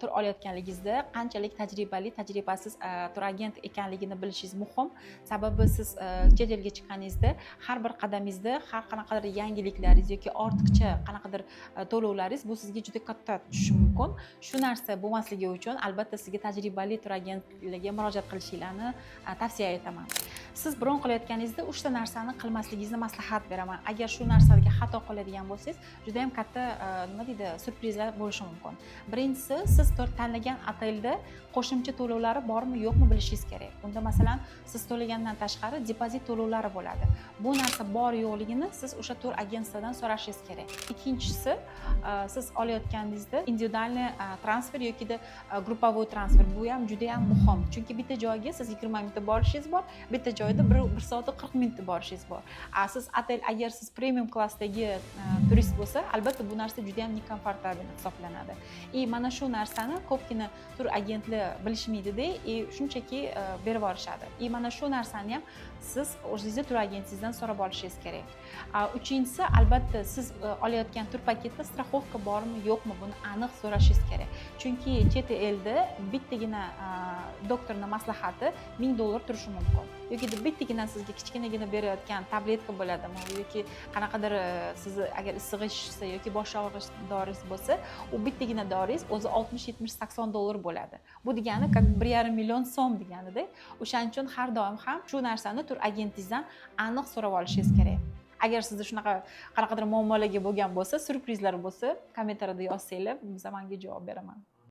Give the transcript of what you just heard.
Tur olayotganligingizda qanchalik tajribali, tajribasiz turagent ekanligini bilishingiz muhim. Sababi siz chet elga chiqqaningizda har bir qadamingizda har qanaqadir yangiliklaringiz yoki ortiqcha qanaqadir to'lovlaringiz, bu sizga juda katta tushishi mumkin. Shu narsa bo'lmasligi uchun, albatta, sizga tajribali turagentlarga murojaat qilishinglarni tavsiya etaman. Siz bron qilayotganingizda uchta narsani qilmasligingizni maslahat beraman. Agar shu narsaga xato qiladigan bo'lsangiz, juda yam katta nima deydi, syurprizlar bo'lishi mumkin. Birinchisi, siz tanlagan otelda qo'shimcha to'lovlari bormi, yo'qmi, bilishingiz kerak. Unda, masalan, siz to'lagandan tashqari depozit to'lovlari bo'ladi. Bu narsa bor yo'qligini siz o'sha tur agentstvodan so'rashingiz kerak. Ikkinchisi, siz olayotganingizda индивидуальный transfer yokida групповой transfer, bu ham juda yam muhim, chunki bitta joyga siz 20 minutda borishingiz bor, bitta joyda bir soat 40 minutda borishingiz bor. A siz otel, agar siz premium klassdagi turist bo'lsa, albatta, bu narsa juda yam некомфортабельный hisoblanadi. И mana shu narsani ko'pgina tur agentlar bilishmaydida и shunchaki berib yuborishadi. И mana shu narsani ham siz o'zingizni tur agentingizdan so'rab olishingiz kerak. Uchinchisi, albatta, siz olayotgan tur paketda страховка bormi, yo'qmi, buni aniq so'rashingiz kerak, chunki chet elda bittagina doktorni maslahati 1000 dollar turishi mumkin yoki bittagina sizga kichkinagina berayotgan tabletka bo'ladimi yoki qanaqadir sizni agar issig'i tushsa yoki bosh og'rish doringiz bo'lsa, u bittagina doringiz o'zi 60, 70, 80 dollar bo'ladi. Bu degani как 1,5 million so'm deganida. O'shaning uchun har doim ham shu narsani tur agentingizdan aniq so'rab olishingiz kerak. Agar sizda shunaqa qanaqadir muammolarga bo'lgan bo'lsa, syurprizlar bo'lsa, kommentariyada yozsanglar, biz manga javob beraman.